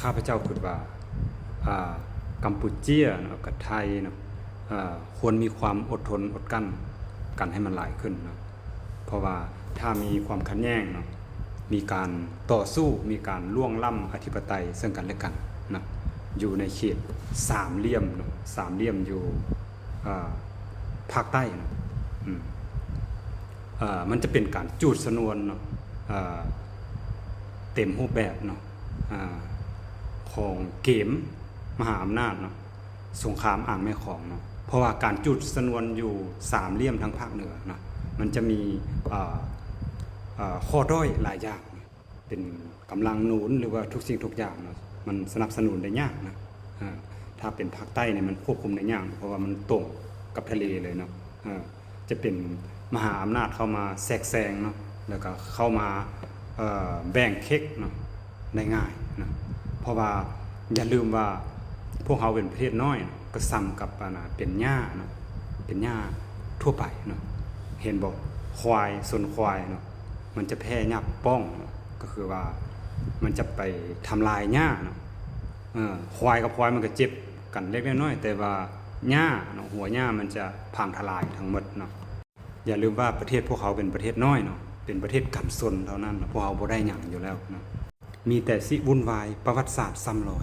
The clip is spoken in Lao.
ຂ້າພະເຈົ້າຄິດວ່າ ອ່າ ກຳປູເຈຍເນາະ ກັບໄທເນາະ ເອີ ຄວນມີຄວາມອົດທົນອົດກັ້ນກັນໃຫ້ມັນຫຼາຍຂຶ້ນເນາະ ເພາະວ່າຖ້າມີຄວາມຂັດແຍ່ງເນາະ ມີການຕໍ່ສູ້ ມີການລ່ວງລ້ຳອະທິປະໄຕເຊິ່ງກັນແລະກັນເນາະ ຢູ່ໃນເຂດສາມຫຼ່ຽມເນາະ ສາມຫຼ່ຽມຢູ່ ເອີ ພາກໃຕ້ເນາະ ອືມ ເອີ ມັນຈະເປັນການຈູດຊະນວນເນາະ ເອີ ເຕັມຮູບແບບເນາະ ເອີ ຂອງເກມມະຫາອຳນາດເນາະ ສົງຄາມອ່າງແມ່ຂອງເນາະ ເພາະວ່າການຈູດຊະນວນຢູ່ສາມຫຼ່ຽມທາງພາກເໜືອເນາະ ມັນຈະມີ ເອີ ເອີ ຂໍ້ດ້ອຍຫຼາຍຢ່າງເນາະ ເປັນກຳລັງໜູນ ຫຼືວ່າທຸກສິ່ງທຸກຢ່າງເນາະ ມັນສະໜັບສະໜູນໄດ້ຍາກນະ ເອີ ຖ້າເປັນພາກໃຕ້ນີ້ມັນຄວບຄຸມໄດ້ຍາກ ເພາະວ່າມັນຕົງກັບທະເລເລີຍເນາະ ເອີ ຈະເປັນມະຫາອຳນາດເຂົ້າມາແຊກແຊງເນາະ ແລ້ວກໍເຂົ້າມາ ເອີ ແບ່ງເຄັກເນາະ ໄດ້ງ່າຍເນາະ ເພາະວ່າຢ່າລືມວ່າພວກເຮົາເປັນປະເທດນ້ອຍ ກໍສ່ຳກັບ ອັນນ່າ ເປັນຫຍ້າເນາະ ເປັນຫຍ້າທົ່ວໄປເນາະ ເຫັນບໍ່ ຄວາຍ ຊົນຄວາຍເນາະ ມັນຈະແຜ່ຫຍ້າປົກປ່ອງເນາະ ກໍຄືວ່າມັນຈະໄປທຳລາຍຫຍ້າເນາະ ເອີ ຄວາຍກັບຄວາຍມັນກໍເຈັບກັນເລັກໆນ້ອຍໆ ແຕ່ວ່າຫຍ້າເນາະ ຫົວຫຍ້າມັນຈະພັງທະລາຍທັງໝົດເນາະ. ຢ່າລືມວ່າປະເທດພວກເຮົາເປັນປະເທດນ້ອຍເນາະ ເປັນປະເທດກັນຊົນເທົ່ານັ້ນ ພວກເຮົາບໍ່ໄດ້ຫຍັງຢູ່ແລ້ວເນາະ ມີແຕ່ຊິວຸ່ນວາຍ ປະຫວັດສາດຊ້ຳລອຍ.